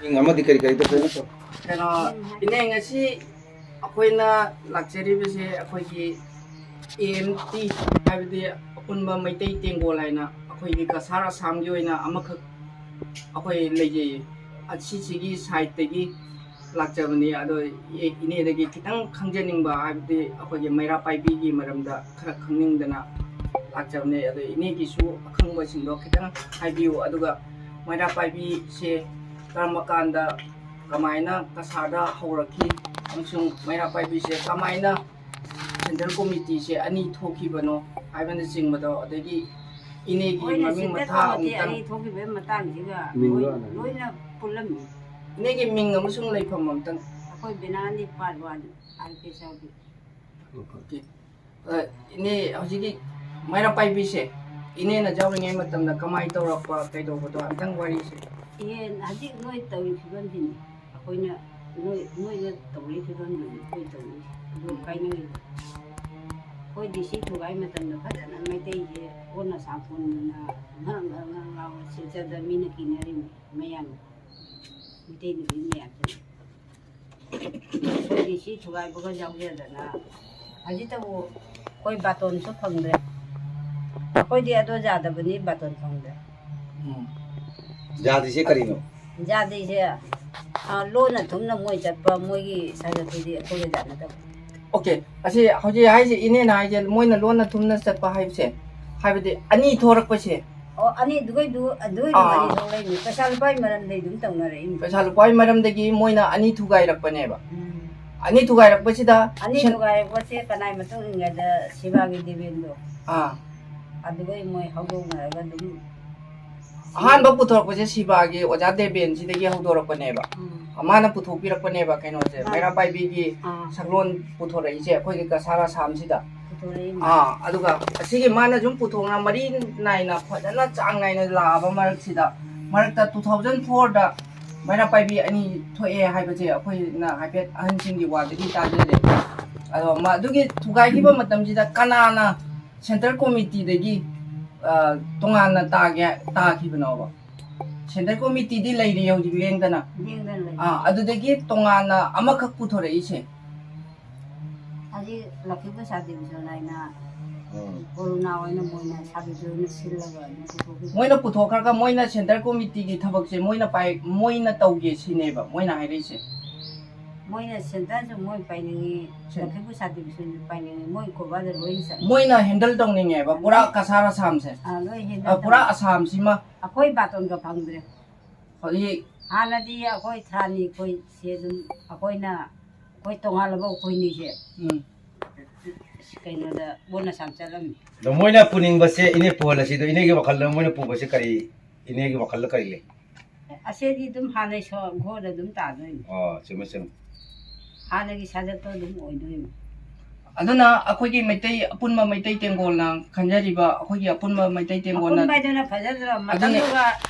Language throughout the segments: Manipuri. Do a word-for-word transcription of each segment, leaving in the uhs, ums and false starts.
ꯑꯃꯗꯤ ꯀꯔꯤ ꯀꯔꯤꯗ ꯀꯩꯅꯣ ꯇꯧ? ꯀꯩꯅꯣ, ꯏꯅꯦ, ꯉꯁꯤ ꯑꯩꯈꯣꯏꯅ ꯂꯥꯛꯆꯔꯤꯕꯁꯦ ꯑꯩꯈꯣꯏꯒꯤ ꯑꯦ ꯑꯦꯝ ꯇꯤ, ꯍꯥꯏꯕꯗꯤ ꯑꯄꯨꯟꯕ ꯃꯩꯇꯩ ꯇꯦꯡꯒꯣꯜ ꯍꯥꯏꯅ ꯑꯩꯈꯣꯏꯒꯤ ꯀꯁꯥꯔ ꯑꯁꯥꯝꯒꯤ ꯑꯣꯏꯅ ꯑꯃꯈꯛ ꯑꯩꯈꯣꯏ ꯂꯩꯖꯩꯌꯦ꯫ ꯑꯁꯤꯁꯤꯒꯤ ꯁꯥꯏꯠꯇꯒꯤ ꯂꯥꯛꯆꯕꯅꯤ꯫ ꯑꯗꯣ ꯏ-, ꯏꯅꯦꯗꯒꯤ ꯈꯤꯇꯪ ꯈꯪꯖꯅꯤꯡꯕ, ꯍꯥꯏꯕꯗꯤ ꯑꯩꯈꯣꯏꯒꯤ ꯃꯩꯔꯥ ꯄꯥꯏꯕꯤꯒꯤ ꯃꯔꯝꯗ ꯈꯔ ꯈꯪꯅꯤꯡꯗꯅ ꯂꯥꯛꯆꯕꯅꯦ꯫ ꯑꯗꯣ ꯏꯅꯦꯒꯤꯁꯨ ꯑꯈꯪꯕꯁꯤꯡꯗꯣ ꯈꯤꯇꯪ ꯍꯥꯏꯕꯤꯌꯨ꯫ ꯑꯗꯨꯒ ꯃꯩꯔꯥ ꯄꯥꯏꯕꯤꯁꯦ ꯀꯔꯝꯕ ꯀꯥꯟꯗ ꯀꯃꯥꯏꯅ ꯀꯁꯥꯔꯗ ꯍꯧꯔꯛꯈꯤ, ꯑꯃꯁꯨꯡ ꯃꯩꯔꯥ ꯄꯥꯏꯕꯤꯁꯦ ꯀꯃꯥꯏꯅ ꯁꯦꯟꯇ꯭ꯔꯦꯜ ꯀꯣꯃꯤꯇꯤꯁꯦ ꯑꯅꯤ ꯊꯣꯛꯈꯤꯕꯅꯣ ꯍꯥꯏꯕꯅꯆꯤꯡꯕꯗꯣ, ꯑꯗꯒꯤ ꯏꯅꯦꯒꯤ ꯃꯣꯏꯅ ꯃꯃꯤꯡ ꯁꯦꯟꯇ꯭ꯔꯦꯜ ꯃꯊꯥ ꯀꯣꯃꯤꯇꯤ ꯑꯃꯨꯛꯇꯪ, ꯑꯅꯤ ꯊꯣꯛꯈꯤꯕꯒꯤ ꯃꯇꯥꯡꯁꯤꯒ ꯃꯤꯡꯗꯣ ꯂꯣꯏ- ꯍꯥꯟꯅ ꯂꯣꯏꯅ ꯄꯨꯜꯂꯝꯃꯤ꯫ ꯏꯅꯦꯒꯤ ꯃꯤꯡ ꯑꯃꯁꯨꯡ ꯂꯩꯐꯝ ꯑꯃꯨꯛꯇꯪ꯫ ꯑꯩꯈꯣꯏ ꯕꯦꯅꯥꯂꯤ ꯄꯥꯔꯠ ꯋꯥꯟ ꯑꯥꯔ ꯀꯦ ꯆꯥꯎꯕꯤ꯫ ꯑ, ꯏꯅꯦ, ꯍꯧꯖꯤꯛꯀꯤ ꯃꯩꯔꯥ ꯄꯥꯏꯕꯤꯁꯦ ꯏꯅꯦꯅ ꯌꯥꯎꯔꯤꯉꯩ ꯃꯇꯝꯗ ꯀꯃꯥꯏꯅ ꯇꯧꯔꯛꯄ, ꯀꯩꯗꯧꯕꯗꯣ ꯑꯝꯇꯪ ꯋꯥꯔꯤꯁꯦ꯫ ꯏꯍꯦ, ꯍꯧꯖꯤꯛ ꯅꯣꯏ ꯇꯧꯔꯤ ꯐꯤꯕꯝꯁꯤꯅꯤ꯫ ꯑꯩꯈꯣꯏꯅ ꯅꯣꯏ ꯅꯣꯏꯅ ꯇꯧꯔꯤ ꯐꯤꯕꯝꯗꯨꯅꯤ ꯑꯩꯈꯣꯏ ꯇꯧꯔꯤꯁꯦ꯫ ꯑꯗꯨ ꯀꯥꯏꯅꯔꯤꯕ ꯑꯩꯈꯣꯏ ꯗꯤ ꯁꯤ ꯊꯨꯒꯥꯏ ꯃꯇꯝꯗ ꯐꯖꯅ ꯃꯩꯇꯩꯁꯦ ꯑꯣꯟꯅ ꯁꯥꯐꯣꯟꯗꯅ ꯉꯥꯡ ꯉꯥꯡ ꯉꯥꯡ ꯂꯥꯎꯔ ꯁꯤꯜꯆꯔꯗ ꯃꯤꯅ ꯀꯤꯅꯔꯤꯃꯤ ꯃꯌꯥꯝ, ꯃꯩꯇꯩ ꯅꯨꯄꯤ ꯃꯌꯥꯝꯁꯤꯅ꯫ ꯑꯩꯈꯣꯏꯗꯤ ꯁꯤ ꯊꯨꯒꯥꯏꯕꯒ ꯌꯥꯎꯖꯗꯅ ꯍꯧꯖꯤꯛꯇꯕꯨ ꯑꯩꯈꯣꯏ ꯕꯥꯇꯣꯟꯁꯨ ꯐꯪꯗ꯭ꯔꯦ꯫ ꯑꯩꯈꯣꯏꯗꯤ ꯑꯗꯣ ꯌꯥꯗꯕꯅꯤ, ꯕꯥꯇꯣꯟ ꯐꯪꯗ꯭ꯔꯦ꯫ ꯎꯝ꯫ ꯌꯥꯗ꯭ꯔꯤꯁꯦ ꯀꯔꯤꯅꯣ? ꯌꯥꯗ꯭ꯔꯤꯁꯦ, ꯑ, ꯂꯣꯟꯅ ꯊꯨꯝꯅ ꯃꯣꯏ ꯆꯠꯄ, ꯃꯣꯏꯒꯤ ꯁꯥꯏꯀꯜꯗꯨꯗꯤ ꯑꯩꯈꯣꯏꯒ ꯌꯥꯅꯗꯕ꯫ ꯑꯣꯀꯦ, ꯑꯁꯤ ꯍꯧꯖꯤꯛ ꯍꯥꯏꯁꯦ, ꯏꯅꯦꯅ ꯍꯥꯏꯁꯦ ꯃꯣꯏꯅ ꯂꯣꯟꯅ ꯊꯨꯝꯅ ꯆꯠꯄ ꯍꯥꯏꯕꯁꯦ, ꯍꯥꯏꯕꯗꯤ ꯑꯅꯤ ꯊꯣꯔꯛꯄꯁꯦ꯫ ꯑꯣ, ꯑꯅꯤꯗꯨꯒꯩꯗꯨ ꯑꯗꯨꯒꯤꯗꯨ ꯑꯥ꯫ ꯑꯅꯤ ꯊꯣꯛꯂꯛꯏꯅꯤ꯫ ꯄꯩꯁꯥ ꯂꯨꯄꯥꯒꯤ ꯃꯔꯝꯗꯩ ꯑꯗꯨꯝ ꯇꯧꯅꯔꯛꯏꯅꯤ꯫ ꯄꯩꯁꯥ ꯂꯨꯄꯥꯒꯤ ꯃꯔꯝꯗꯒꯤ ꯃꯣꯏꯅ ꯑꯅꯤ ꯊꯨꯒꯥꯏꯔꯛꯄꯅꯦꯕ꯫ ꯎꯝ꯫ ꯑꯅꯤ ꯊꯨꯒꯥꯏꯔꯛꯄꯁꯤꯗ ꯑꯅꯤ ꯁꯦꯟ- ꯊꯨꯒꯥꯏꯔꯛꯄꯁꯦ ꯀꯅꯥꯏ ꯃꯇꯨꯡ ꯏꯟꯒꯦꯗ ꯁꯤꯕꯥꯒꯤ ꯗꯦꯕꯦꯟꯗꯣ꯫ ꯑꯥ꯫ ꯑꯗꯨꯒꯩ ꯃꯣꯏ ꯍꯧꯗꯣꯛꯅꯔꯒ ꯑꯗꯨꯝ ꯑꯍꯥꯟꯕ ꯄꯨꯊꯣꯔꯛꯄꯁꯦ ꯁꯤꯕꯥꯒꯤ ꯑꯣꯖꯥ ꯗꯦꯕꯦꯟꯁꯤꯗꯒꯤ ꯍꯧꯗꯣꯔꯛꯄꯅꯦꯕ꯫ ꯎꯝ꯫ ꯃꯥꯅ ꯄꯨꯊꯣꯛꯄꯤꯔꯛꯄꯅꯦꯕ ꯀꯩꯅꯣꯁꯦ, ꯃꯥꯅ꯫ ꯃꯩꯔꯥ ꯄꯥꯏꯕꯤꯒꯤ ꯑꯥ꯫ ꯁꯛꯂꯣꯟ ꯄꯨꯊꯣꯔꯛꯏꯁꯦ ꯑꯩꯈꯣꯏꯒꯤ ꯀꯁꯥꯔ ꯑꯁꯥꯝꯁꯤꯗ꯫ ꯄꯨꯊꯣꯔꯛꯏꯅꯤ꯫ ꯑꯥ, ꯑꯗꯨꯒ ꯑꯁꯤꯒꯤ ꯃꯥꯅ ꯁꯨꯝ ꯄꯨꯊꯣꯛꯅ ꯃꯔꯤ ꯅꯥꯏꯅ ꯐꯖꯅ ꯆꯥꯡ ꯅꯥꯏꯅ ꯂꯥꯛꯑꯕ ꯃꯔꯛꯁꯤꯗ, ꯃꯔꯛꯇ two thousand fourꯗ ꯃꯩꯔꯥ ꯄꯥꯏꯕꯤ ꯑꯅꯤ ꯊꯣꯛꯑꯦ ꯍꯥꯏꯕꯁꯦ ꯑꯩꯈꯣꯏꯅ ꯍꯥꯏꯐꯦꯠ ꯑꯍꯟꯁꯤꯡꯒꯤ ꯋꯥꯗꯒꯤ ꯇꯥꯖꯔꯦ꯫ ꯑꯗꯣ ꯃ-, ꯑꯗꯨꯒꯤ ꯊꯨꯒꯥꯏꯈꯤꯕ ꯃꯇꯝꯁꯤꯗ ꯀꯅꯥꯅ ꯁꯦꯟꯇ꯭ꯔꯦꯜ ꯀꯣꯃꯤꯇꯤꯗꯒꯤ, ꯑ, ꯇꯣꯉꯥꯟꯅ ꯇꯥꯒꯦ, ꯇꯥꯈꯤꯕꯅꯣꯕ? ꯁꯦꯟꯇ꯭ꯔꯦꯜ ꯀꯣꯃꯤꯇꯤꯗꯤ ꯂꯩꯔꯤ ꯍꯧꯖꯤꯛ ꯂꯦꯡꯗꯅ꯫ ꯂꯦꯡꯗꯅ ꯂꯩ꯫ ꯑꯥ, ꯑꯗꯨꯗꯒꯤ ꯇꯣꯉꯥꯟꯅ ꯑꯃꯈꯛ ꯄꯨꯊꯣꯔꯛꯏꯁꯦ꯫ ꯍꯧꯖꯤꯛ ꯂꯛꯈꯤꯄꯨꯔ ꯁꯕ ꯗꯤꯕꯤꯖꯟ ꯍꯥꯏꯅ ꯎꯝ꯫ ꯀꯣꯔꯣꯅꯥ ꯑꯣꯏꯅ ꯃꯣꯏꯅ ꯁꯕ ꯗꯤꯕꯤꯖꯟꯅ ꯁꯤꯜꯂꯒ ꯑꯗꯨꯝ ꯄꯨꯊꯣꯛꯈꯤ꯫ ꯃꯣꯏꯅ ꯄꯨꯊꯣꯛꯈ꯭ꯔꯒ ꯃꯣꯏꯅ ꯁꯦꯟꯇ꯭ꯔꯦꯜ ꯀꯣꯃꯤꯇꯤꯒꯤ ꯊꯕꯛꯁꯦ ꯃꯣꯏꯅ ꯄꯥꯏ, ꯃꯣꯏꯅ ꯇꯧꯒꯦ ꯁꯤꯅꯦꯕ ꯃꯣꯏꯅ ꯍꯥꯏꯔꯛꯏꯁꯦ꯫ ꯃꯣꯏꯅ ꯁꯦꯟꯇ꯭ꯔꯁꯨ ꯃꯣꯏ ꯄꯥꯏꯅꯤꯡꯉꯤ, ꯁꯦ- ꯂꯛꯈꯤꯄꯨꯔ ꯁꯕ ꯗꯤꯕꯤꯖꯟꯁꯨ ꯄꯥꯏꯅꯤꯡꯉꯤ, ꯃꯣꯏ ꯀꯣꯕꯔꯗ ꯂꯣꯏꯅ ꯆꯠꯂꯤ꯫ ꯃꯣꯏꯅ ꯍꯦꯟꯗꯜ ꯇꯧꯅꯤꯡꯉꯦꯕ ꯄꯨꯔꯥ ꯀꯁꯥꯔ ꯑꯁꯥꯝꯁꯦ꯫ ꯑꯥ, ꯂꯣꯏ ꯑ, ꯍꯦꯟꯗꯜ ꯄꯨꯔꯥ ꯇꯧ-, ꯑꯁꯥꯝꯁꯤꯃ꯫ ꯑꯩꯈꯣꯏ ꯕꯥꯇꯣꯟꯒ ꯐꯪꯗ꯭ꯔꯦ꯫ ꯍꯧꯖꯤꯛ ꯍꯥꯟꯅꯗꯤ ꯑꯩꯈꯣꯏ ꯊ꯭ꯔꯥꯅꯤ ꯑꯩꯈꯣꯏꯁꯦ ꯑꯗꯨꯝ ꯑꯩꯈꯣꯏꯅ, ꯑꯩꯈꯣꯏ ꯇꯣꯉꯥꯜꯂꯕ ꯑꯩꯈꯣꯏꯅꯤꯁꯦ ꯎꯝ꯫ ꯀꯩꯅꯣꯗ ꯕꯣꯠ ꯑꯁꯥꯝ ꯆꯠꯂꯝꯃꯤ꯫ ꯑꯗꯣ ꯃꯣꯏꯅ ꯄꯨꯅꯤꯡꯕꯁꯦ ꯏꯅꯦ ꯄꯨꯍꯜꯂꯁꯤ꯫ ꯑꯗꯣ ꯏꯅꯦꯒꯤ ꯋꯥꯈꯜꯗ ꯃꯣꯏꯅ ꯄꯨꯕꯁꯦ ꯀꯔꯤ, ꯏꯅꯦꯒꯤ ꯋꯥꯈꯜꯗ ꯀꯔꯤ ꯂꯩ? ꯑꯁꯤꯗꯤ ꯑꯗꯨꯝ ꯍꯥꯟꯅꯩ ꯁꯣ-, ꯒꯣꯗ ꯑꯗꯨꯝ ꯇꯥꯗꯣꯏꯅꯤ꯫ ꯑꯣ, ꯆꯨꯝꯃꯦ, ꯆꯨꯝꯃꯦ꯫ ꯍꯥꯟꯅꯒꯤ ꯁꯥꯖꯠꯇꯣ ꯑꯗꯨꯝ ꯑꯣꯏꯗꯣꯏꯅꯤ꯫ ꯑꯗꯨꯅ ꯑꯩꯈꯣꯏꯒꯤ ꯃꯩꯇꯩ, ꯑꯄꯨꯟꯕ ꯃꯩꯇꯩ ꯇꯦꯡꯒꯣꯜꯅ ꯈꯟꯖꯔꯤꯕ, ꯑꯩꯈꯣꯏꯒꯤ ꯑꯄꯨꯟꯕ ꯃꯩꯇꯩ ꯇꯦꯡꯒꯣꯜꯅ ꯑꯄꯨꯟꯕ ꯍꯥꯏꯗꯨꯅ ꯐꯖꯗ꯭ꯔꯣ? ꯑꯗꯨꯅꯤ꯫ ꯃꯇꯝꯗꯨꯒ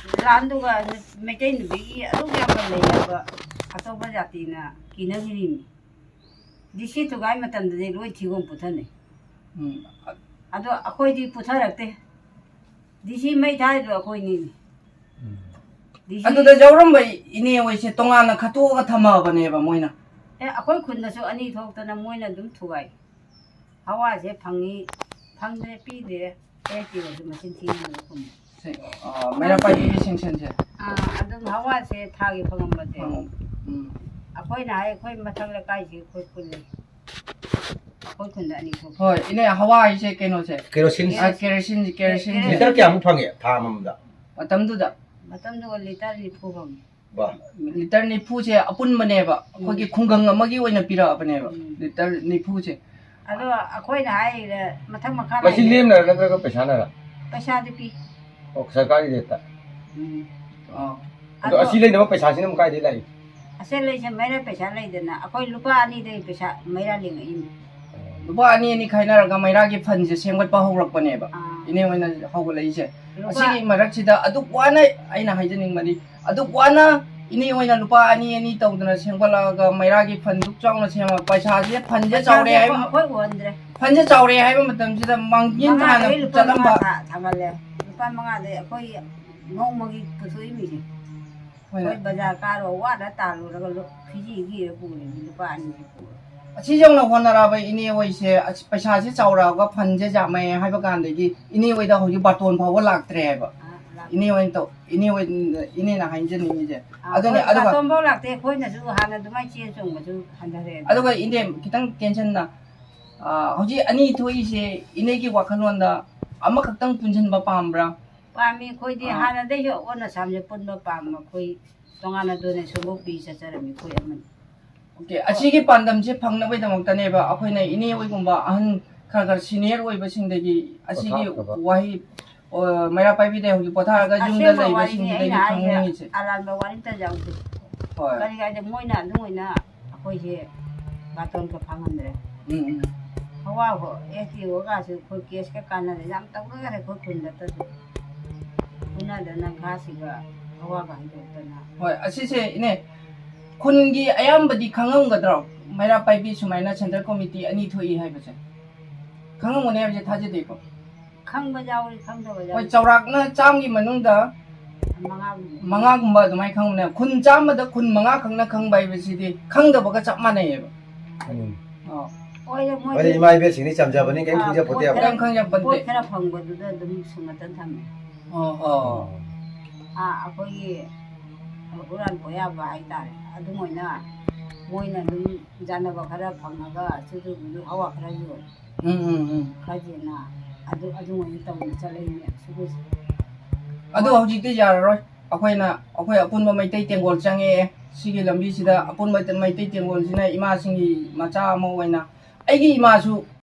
ꯂꯥꯟꯗꯨꯒ ꯃꯩꯇꯩ ꯅꯨꯄꯤꯒꯤ ꯑꯗꯨꯛ ꯌꯥꯝꯅ ꯂꯩꯔꯕ ꯑꯇꯣꯞꯄ ꯖꯥꯇꯤꯅ ꯀꯤꯅꯈꯤꯔꯤꯅꯤ꯫ ꯗꯤ ꯁꯤ ꯊꯨꯒꯥꯏ ꯃꯇꯝꯗꯗꯤ ꯂꯣꯏ ꯊꯤꯒꯣꯡ ꯄꯨꯊꯅꯩ꯫ ꯎꯝ꯫ ꯑꯗꯣ ꯑꯩꯈꯣꯏꯗꯤ ꯄꯨꯊꯔꯛꯇꯦ꯫ ꯗꯤ ꯁꯤ ꯃꯩ ꯊꯥꯔꯤꯗꯣ ꯑꯩꯈꯣꯏꯅꯤꯅꯦ꯫ ꯗꯤ ꯁꯤ ꯑꯗꯨꯗ ꯌꯥꯎꯔꯝꯕ ꯏꯅꯦ ꯍꯣꯏꯁꯦ ꯇꯣꯉꯥꯟꯅ ꯈꯠꯇꯣꯛꯑꯒ ꯊꯝꯃꯕꯅꯦꯕ ꯃꯣꯏꯅ꯫ ꯑꯦ, ꯑꯩꯈꯣꯏ ꯈꯨꯟꯗꯁꯨ ꯑꯅꯤ ꯊꯣꯛꯇꯅ ꯃꯣꯏꯅ ꯑꯗꯨꯝ ꯊꯨꯒꯥꯏ꯫ ꯍꯋꯥꯁꯦ ꯐꯪꯉꯤ, ꯐꯪꯗ꯭ꯔꯦ, ꯄꯤꯗ꯭ꯔꯦ, ꯑꯦ ꯇꯤꯒꯁꯨ ꯃꯆꯤꯟ ꯊꯤꯅ ꯈꯨꯝꯃꯤ꯫ ꯁꯦ-, ꯑ, ꯃꯩꯔꯥ ꯄꯥꯏꯕꯤꯒꯤ ꯁꯦꯡꯁꯟꯁꯦ꯫ ꯑꯥ, ꯑꯗꯨꯝ ꯍꯋꯥꯁꯦ ꯊꯥꯒꯤ ꯐꯪꯉꯝꯕꯁꯦ꯫ ꯎꯝ, ꯎꯝ꯫ ꯑꯩꯈꯣꯏꯅ ꯍꯥꯏ, ꯑꯩꯈꯣꯏ ꯃꯊꯛ ꯂꯩꯀꯥꯏꯁꯤ ꯑꯩꯈꯣꯏ ꯄꯨꯜꯂꯤ꯫ ꯑꯩꯈꯣꯏ ꯈꯨꯟꯗ ꯑꯅꯤ ꯊꯣꯛ꯫ ꯍꯣꯏ, ꯏꯅꯦ, ꯍꯋꯥ ꯍꯥꯏꯁꯦ ꯀꯩꯅꯣꯁꯦ꯫ ꯀꯦꯔꯣꯁꯤꯟ ꯑ, ꯀꯦꯔꯣꯁꯤꯟ, ꯀꯦꯔꯣꯁꯤꯟꯁꯦ꯫ ꯂꯤꯇꯔ ꯀꯌꯥꯃꯨꯛ ꯐꯪꯉꯦ ꯊꯥ ꯑꯃꯃꯝꯗ? ꯃꯇꯝꯗꯨꯗ ꯃꯇꯝꯗꯨꯒ ꯂꯤꯇꯔ ꯅꯤꯐꯨ ꯐꯪꯉꯤ꯫ ꯕꯥ꯫ ꯂꯤꯇꯔ ꯅꯤꯐꯨꯁꯦ ꯑꯄꯨꯟꯕꯅꯦꯕ, ꯑꯩꯈꯣꯏꯒꯤ ꯈꯨꯡꯒꯪ ꯑꯃꯒꯤ ꯑꯣꯏꯅ ꯄꯤꯔꯛꯑꯕꯅꯦꯕ, ꯎꯝ꯫ ꯂꯤꯇꯔ ꯅꯤꯐꯨꯁꯦ꯫ ꯑꯗꯣ ꯑꯩꯈꯣꯏꯅ ꯍꯥꯏꯔꯤꯗ ꯃꯊꯪ ꯃꯈꯥ ꯃꯁꯤ ꯂꯩꯔꯦ꯫ ꯂꯦꯝꯅꯔ ꯅꯠꯇ꯭ꯔꯒ ꯄꯩꯁꯥꯅꯔ? ꯄꯩꯁꯥꯗꯤ ꯄꯤ꯫ ꯑꯣ, ꯁꯔꯀꯥꯔꯒꯤ ꯔꯦꯠꯇ? ꯎꯝ꯫ ꯑꯥ꯫ ꯑꯗꯣ ꯑꯗꯣ ꯑꯁꯤ ꯂꯩꯅꯕ ꯄꯩꯁꯥꯁꯤꯅ ꯑꯃꯨꯛ ꯀꯥꯏꯗꯩ ꯂꯥꯛꯏ? ꯑꯁꯦ ꯂꯩꯁꯦ ꯃꯩꯔꯥ ꯄꯩꯁꯥ ꯂꯩꯗꯅ ꯑꯩꯈꯣꯏ ꯂꯨꯄꯥ ꯑꯅꯤꯗꯒꯤ ꯄꯩꯁꯥ ꯃꯩꯔꯥ ꯂꯦꯡꯉꯛꯏꯅꯤ꯫ ꯂꯨꯄꯥ ꯑꯅꯤ ꯑꯅꯤ ꯈꯥꯏꯅꯔꯒ ꯃꯩꯔꯥꯒꯤ ꯐꯟꯁꯦ ꯁꯦꯝꯒꯠꯄ ꯍꯧꯔꯛꯄꯅꯦꯕ꯫ ꯑꯥ꯫ ꯏꯅꯦ ꯍꯣꯏꯅ ꯍꯧꯒꯠꯂꯛꯏꯁꯦ꯫ ꯂꯨꯄꯥ ꯑꯁꯤꯒꯤ ꯃꯔꯛꯁꯤꯗ ꯑꯗꯨꯛ ꯋꯥꯅ, ꯑꯩꯅ ꯍꯥꯏꯖꯅꯤꯡꯕꯗꯤ, ꯑꯗꯨꯛ ꯋꯥꯅ ꯏꯅꯦ ꯍꯣꯏꯅ ꯂꯨꯄꯥ ꯑꯅꯤ ꯑꯅꯤ ꯇꯧꯗꯅ ꯁꯦꯝꯒꯠꯂꯛꯑꯒ ꯃꯩꯔꯥꯒꯤ ꯐꯟ ꯗꯨꯛ ꯆꯥꯎꯅ ꯁꯦꯝꯃꯒ ꯄꯩꯁꯥꯁꯦ, ꯐꯟꯁꯦ ꯆꯥꯎꯔꯦ ꯄꯩꯁꯥꯁꯦ ꯍꯥꯏꯕ, ꯑꯩꯈꯣꯏ ꯑꯣꯟꯗ꯭ꯔꯦ꯫ ꯐꯟꯁꯦ ꯆꯥꯎꯔꯦ ꯍꯥꯏꯕ ꯃꯇꯝꯁꯤꯗ ꯃꯥꯡꯖꯤꯟ ꯊꯥꯅ ꯃꯉꯥꯗꯒꯤ ꯂꯨꯄꯥ ꯆꯠꯂꯝꯕ꯫ ꯃꯉꯥ ꯊꯥ-, ꯊꯥꯡꯒꯠꯂꯦ꯫ ꯂꯨꯄꯥ ꯃꯉꯥꯗꯩ ꯑꯩꯈꯣꯏ ꯅꯣꯡꯃꯒꯤ ꯄꯨꯊꯣꯛꯏ ꯃꯤꯁꯦ꯫ ꯍꯣꯏꯅꯦ꯫ ꯑꯩꯈꯣꯏ ꯕꯖꯥꯔ ꯀꯥꯔꯣ ꯋꯥꯗ ꯇꯥꯜꯂꯨꯔꯒ ꯂꯨ-, ꯐꯤꯖꯤ ꯀꯤꯔ ꯄꯨꯔꯤꯅꯤ ꯂꯨꯄꯥ ꯑꯅꯤ ꯄꯨꯔ꯫ ꯑꯁꯤ ꯌꯧꯅ ꯍꯣꯠꯅꯔꯛꯑꯕ ꯏꯅꯦ ꯍꯣꯏꯁꯦ, ꯑꯁ, ꯄꯩꯁꯥꯁꯦ ꯆꯥꯎꯔꯛꯑꯒ ꯐꯟꯁꯦ ꯌꯥꯝꯃꯛꯑꯦ ꯍꯥꯏꯕ ꯀꯥꯟꯗꯒꯤ ꯏꯅꯦ ꯍꯣꯏꯗ ꯍꯧꯖꯤꯛ ꯕꯥꯇꯣꯟ ꯐꯥꯎꯕ ꯂꯥꯛꯇ꯭ꯔꯦ ꯍꯥꯏꯕ꯫ ꯑꯥ, ꯂꯥꯛ-, ꯏꯅꯦ ꯍꯣꯏꯅ ꯇꯧ-, ꯏꯅꯦ ꯍꯣꯏ, ꯏꯅꯦꯅ ꯍꯥꯏꯖꯅꯤꯡꯉꯤꯁꯦ꯫ ꯑꯥ, ꯑꯗꯨꯅꯦ, ꯑꯩꯈꯣꯏ ꯑꯗꯨꯒ ꯕꯥꯇꯣꯟꯐꯥꯎ ꯂꯥꯛꯇꯦ, ꯑꯩꯈꯣꯏꯅꯁꯨ ꯍꯥꯟꯅ ꯑꯗꯨꯃꯥꯏꯅ ꯆꯦꯟ ꯆꯣꯡꯕꯁꯨ ꯍꯟꯊꯔꯦ꯫ ꯑꯗꯨꯒ ꯏꯅꯦ, ꯈꯤꯇꯪ ꯇꯦꯟꯁꯟꯅ, ꯑ, ꯍꯧꯖꯤꯛ ꯑꯅꯤ ꯊꯣꯛꯏꯁꯦ, ꯏꯅꯦꯒꯤ ꯋꯥꯈꯜꯂꯣꯟꯗ ꯑꯃꯈꯛꯇꯪ ꯄꯨꯟꯁꯤꯟꯕ ꯄꯥꯝꯕ꯭ꯔꯥ? ꯄꯥꯝꯃꯤ, ꯑꯩꯈꯣꯏꯗꯤ ꯑꯥ꯫ ꯍꯥꯟꯅꯗꯩꯁꯨ ꯑꯣꯟꯅ ꯁꯥꯝꯁꯦ ꯄꯨꯟꯕ ꯄꯥꯝꯕ, ꯑꯩꯈꯣꯏ ꯇꯣꯉꯥꯟꯅ donation ꯐꯥꯎ ꯄꯤ ꯆꯠꯆꯔꯝꯃꯤ ꯑꯩꯈꯣꯏ ꯑꯃꯅꯤ꯫ ꯑꯣꯀꯦ, ꯑꯁꯤꯒꯤ ꯄꯥꯟꯗꯝꯁꯦ ꯐꯪꯅꯕꯒꯤꯗꯃꯛꯇꯅꯦꯕ ꯑꯩꯈꯣꯏꯅ ꯏꯅꯦ ꯍꯣꯏꯒꯨꯝꯕ ꯑꯍꯟ ꯈꯔ ꯈꯔ senior ꯑꯣꯏꯕꯁꯤꯡꯗꯒꯤ ꯑꯁꯤꯒꯤ ꯄꯣꯊꯥꯅꯕ꯫ ꯋꯥꯍꯩ, ꯑ, ꯃꯩꯔꯥ ꯄꯥꯏꯕꯤꯗ ꯍꯧꯖꯤꯛ ꯄꯣꯊꯥꯔꯒ ꯌꯨꯝꯗ ꯑꯁꯦꯡꯕ ꯋꯥꯔꯤꯅꯤ ꯑꯩꯅ ꯂꯩꯕꯁꯤꯡꯁꯤꯗꯒꯤ ꯍꯥꯏꯁꯦ, ꯈꯪꯅꯤꯡꯉꯤꯁꯦ꯫ ꯑꯔꯥꯟꯕ ꯋꯥꯔꯤ ꯑꯝꯇ ꯌꯥꯎꯗꯦ꯫ ꯍꯣꯏ꯫ ꯀꯔꯤꯒꯤꯅꯣ ꯍꯥꯏꯗꯤ ꯃꯣꯏꯅ ꯑꯗꯨꯝ ꯑꯣꯏꯅ ꯑꯩꯈꯣꯏꯁꯦ ꯕꯥꯇꯣꯟꯒ ꯐꯪꯍꯟꯗ꯭ꯔꯦ꯫ ꯎꯝ, ꯎꯝ꯫ ꯍꯋꯥ ꯍꯣ, SDO ꯒꯁꯨ ꯑꯩꯈꯣꯏ case ꯀ ꯀꯥꯟꯅꯔꯦ, ꯌꯥꯝ ꯇꯧꯅꯈ꯭ꯔꯦ ꯑꯩꯈꯣꯏ ꯈꯨꯟꯗꯇꯁꯨ꯫ ꯐꯨꯅꯗꯅ ꯒ꯭ꯌꯥꯁꯁꯤꯒ ꯍꯋꯥꯒ ꯍꯩꯗꯣꯛꯇꯅ꯫ ꯍꯣꯏ, ꯑꯁꯤꯁꯦ ꯏꯅꯦ, ꯈꯨꯟꯒꯤ ꯑꯌꯥꯝꯕꯗꯤ ꯈꯪꯉꯝꯒꯗ꯭ꯔꯣ, ꯃꯩꯔꯥ ꯄꯥꯏꯕꯤ ꯁꯨꯃꯥꯏꯅ central committee ꯑꯅꯤ ꯊꯣꯛꯏ ꯍꯥꯏꯕꯁꯦ? ꯈꯪꯉꯝꯒꯅꯤ ꯍꯥꯏꯕꯁꯦ ꯊꯥꯖꯗꯦꯀꯣ꯫ ꯈꯪꯕ ꯌꯥꯎꯔꯤ, ꯈꯪꯗꯕ ꯍꯣꯏ, ꯌꯥꯎꯔꯤ꯫ ꯆꯥꯎꯔꯥꯛꯅ ꯆꯥꯝꯒꯤ ꯃꯅꯨꯡꯗ ꯃꯉꯥꯒꯨꯝꯕ꯫ ꯃꯉꯥꯒꯨꯝꯕ ꯑꯗꯨꯃꯥꯏꯅ ꯈꯪꯕꯅꯦ꯫ ꯈꯨꯟ ꯆꯥꯝꯃꯗ ꯈꯨꯟ ꯃꯉꯥ ꯈꯛꯅ ꯈꯪꯕ ꯍꯥꯏꯕꯁꯤꯗꯤ ꯈꯪꯗꯕꯒ ꯆꯞ ꯃꯥꯟꯅꯩꯌꯦꯕ꯫ ꯎꯝ꯫ ꯑꯣ꯫ ꯍꯣꯏꯗ, ꯃꯣꯏꯗꯤ ꯍꯣꯏꯗꯤ ꯏꯃꯥ ꯏꯕꯦꯟꯁꯤꯡꯗꯤ ꯆꯝꯖꯕꯅꯤ, ꯀꯔꯤꯝ ꯑꯥ, ꯈꯪꯖꯄꯣꯠꯇꯦꯕ꯫ ꯄꯣꯠ ꯈꯔ, ꯀꯔꯤꯝ ꯈꯪꯖꯄꯣꯠꯇꯦ꯫ ꯄꯣꯠ ꯈꯔ ꯐꯪꯕꯗꯨꯗ ꯑꯗꯨꯝ ꯁꯨꯝ ꯉꯥꯛꯇꯪ ꯊꯝꯃꯦ꯫ ꯑꯣ, ꯑꯣ꯫ ꯑꯥ, ꯑꯩꯈꯣꯏꯒꯤ ꯍꯨꯔꯥꯟ ꯄꯣꯌꯥꯕ ꯍꯥꯏꯇꯥꯔꯦ, ꯑꯗꯨꯝ ꯑꯣꯏꯅ ꯃꯣꯏꯅ ꯑꯗꯨꯝ ꯌꯥꯅꯕ ꯈꯔ ꯐꯪꯉꯒ ꯆꯨꯔꯨ ꯆꯨꯔꯨ ꯍꯋꯥ ꯈꯔ ꯌꯣꯜꯂꯦ꯫ ꯎꯝ, ꯎꯝ, ꯎꯝ꯫ ꯈꯔꯁꯤꯅ ꯑꯗꯨ, ꯑꯗꯨ ꯑꯣꯏꯅ ꯇꯧꯅ ꯆꯠꯂꯛꯏꯅꯦ ꯁꯨꯕꯁꯦ꯫ ꯑꯗꯨ ꯍꯧꯖꯤꯛꯇꯤ ꯌꯥꯔꯔꯣꯏ꯫ ꯑꯩꯈꯣꯏꯅ, ꯑꯩꯈꯣꯏ ꯑꯄꯨꯟꯕ ꯃꯩꯇꯩ ꯇꯦꯡꯒꯣꯜ ꯆꯪꯉꯛꯑꯦ꯫ ꯁꯤꯒꯤ ꯂꯝꯕꯤꯁꯤꯗ ꯑꯄꯨꯟꯕ ꯃꯩꯇꯩ ꯇꯦꯡꯒꯣꯜꯁꯤꯅ ꯏꯃꯥꯁꯤꯡꯒꯤ ꯃꯆꯥ ꯑꯃ ꯑꯣꯏꯅ, ꯑꯩꯒꯤ ꯏꯃꯥꯁꯨ